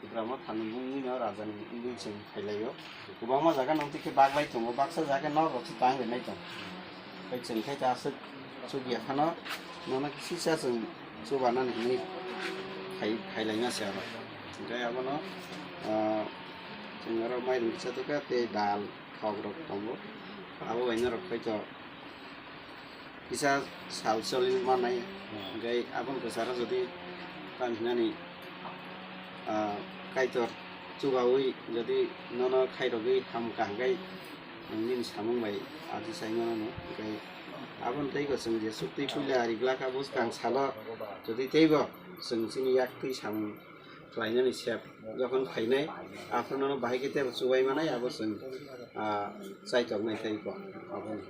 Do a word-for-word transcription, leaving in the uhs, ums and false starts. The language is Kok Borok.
Tiprama thani bumni no raja ni bini chwng khailaio. Kwbangma jaga nang tikhe baglai tongo, baksa jaga nok rok se tang rinai tong. Tei chwng khai ta aswk chukya phano nono kisa chwng chubanani hinwi khai, khailaima se aro. Hingke abono, ah, chwng aro mairum kisa tukha tei dal, thok rok tongo. Abo bai norok khai to kisa sal choli mannai. Hmm. Hingke aboni kwcharo jodi tang hinani, ah, Kaitor chubaui jodi nono khairogwi ham kaham khai nini samung bai aji sai mano no. Hingke aboni tei bo chwng je suktwi puila ari glak abo swkang salo jodi teibo chwng chini yaktwi samung khlainani sep jokhon phainai aphuru nono bahai khe teibo chubai manai abo chwng, ah, chaitok nai tei bo aboni.